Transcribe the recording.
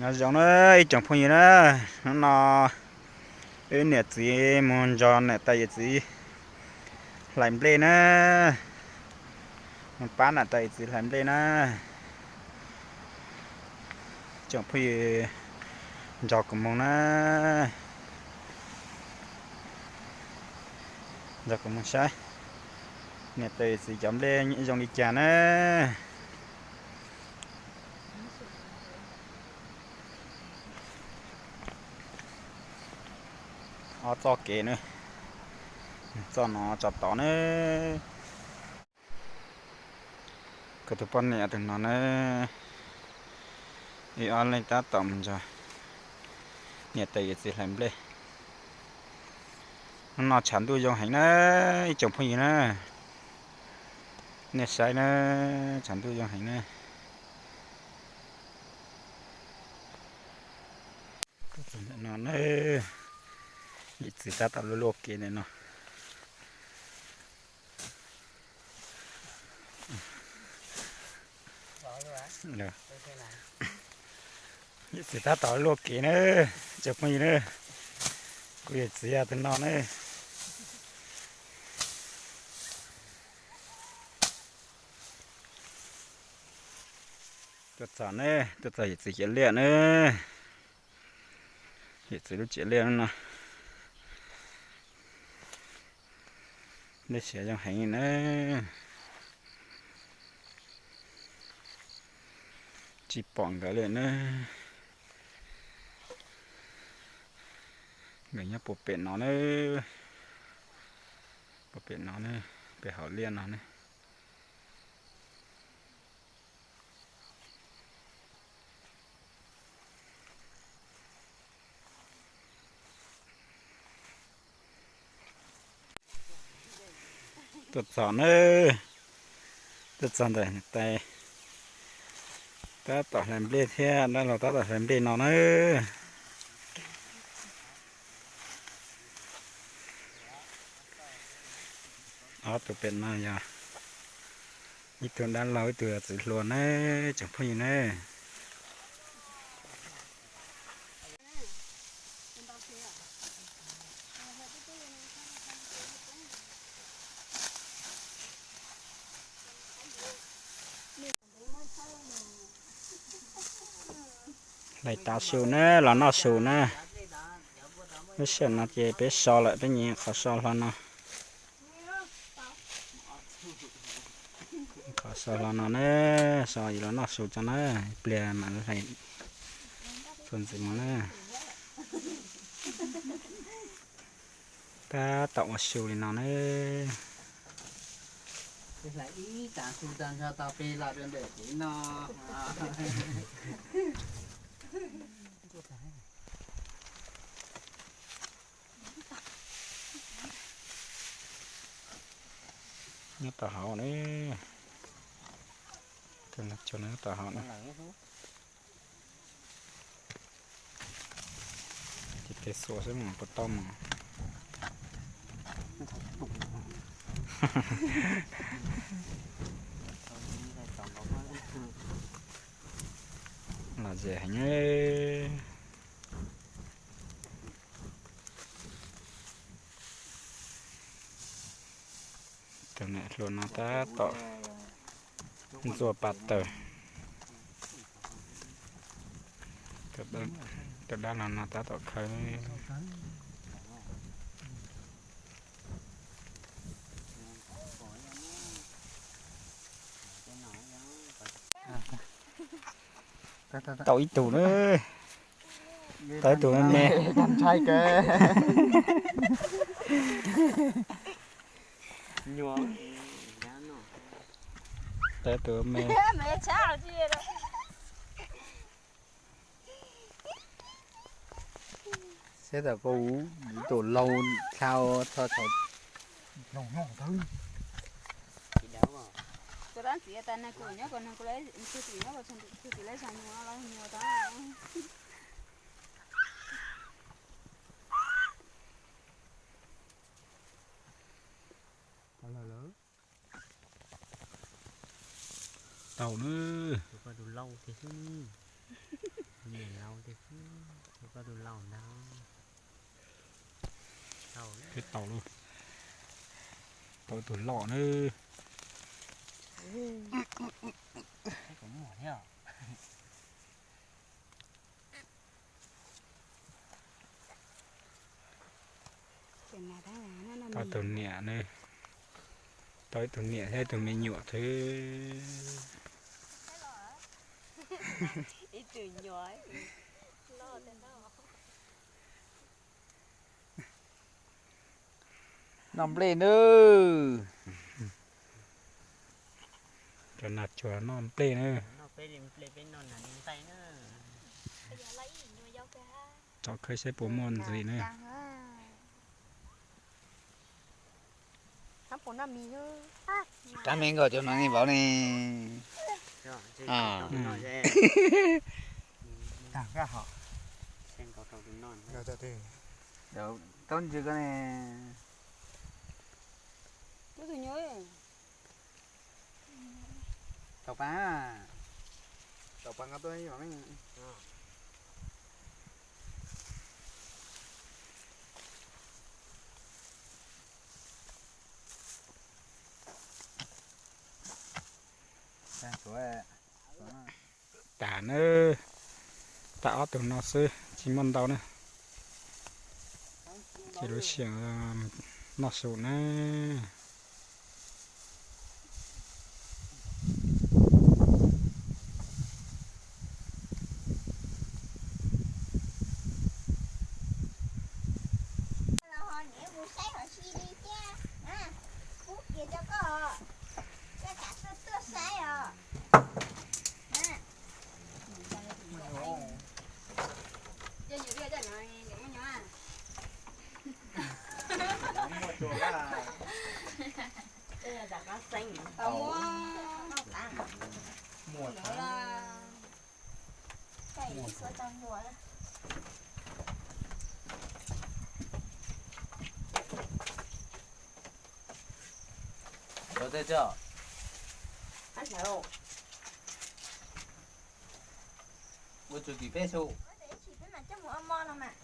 Nyob zoo na ib tsoom phooj ywg na, hnub no wb niam txiv mus nrog niam tais yawm txiv hlais nplej na, mus pab niam tais yawm txiv hlais nplej na. Tsoom phooj ywg nrog kuv mus na, nrog kuv mus saib niam tais yawm txiv cov nplej zoo li cas na. Ob txoj kev na, txoj no tso tod na. Kuv tus poj niam tus no na, wb ob leeg tab tom mus nrog niam tais yawm txiv hlais nplej. Hnub no tshav ntuj zoo heev na, ib tsoom phooj ywg na, nej saib na, tshav ntuj zoo heev na. No na, yawm txiv tab tom luaj luaj kev ntawm no. Yawm txiv tab tom luaj kev na, tsoom phooj ywg na, kuv yawm txiv tus no na. Tuaj txog ne, tuaj txog yawm txiv ciav liaj ne. Yawm txiv lub ciav liaj no, dej siav zoo heev na, tsis pom nkawd li na. Nkawd nyob puag pem no na, puag pem no na, pem hauv liaj no na. Tuaj txog na, tuaj txog ntawm tais tab tom hlais nplej thiab dab laug tab tom hlais nplej no na. Ob tug pem no yog ib tug dab laug ib tug txiv hluas na, tsoom phooj ywg na. Hlais tas su na, los noj su na. Lub sij hawm no ces peb so lawm, peb nyiam qhov so hlo no. Qhov so hlo no na, so yuav los noj su tso na, ib pliag mam hlais txuas ntxiv mus na. Tab tom ua su li no na. Ib tsav su tag nrho tau peb los rau ntawm kev no. Nyob tom hauv ne, nyob tom hauv na. Ces tes xuas xwb mas puas tau mas. Lom zem heev. Tus niam hluas no tab tom ntxuaj pas taws. Tus dab laug no tab tom khawb. Tau ib tug na. Tau ib tug me me. Tau ib tug me. Seb tom koj ub, tus laug dlhau tho thaum. Tus dab ntxiv tas nag kuj nyob kom nag kuj, tus txiv nyob kom tus txiv lawv zos nyuag los nyuag tas. Tau na. Niam laus tiag xwb, koj tus laus ntag. Peb tau lauj, tau tus loj na. Tau tus niam na, tau ib tug niam thiab ib tug me nyuam xwb. Noj nplej nawb. Cov nas tsuag noj nplej nawb. Tsom khawb saib puas muaj ntxiv nawb. Qab me nkauj cov no ne vauv ne. Tag kab hom. Taub ntsws ko ne. Tau pa, tau pa nqa tuaj ib yam ne. Tas na, tas ob tug no xwb tsis muaj ntau na. Ces lub sij hawm noj su na. Ua tsuas tim peb xu. Peb mam coj mus ua mov los mas.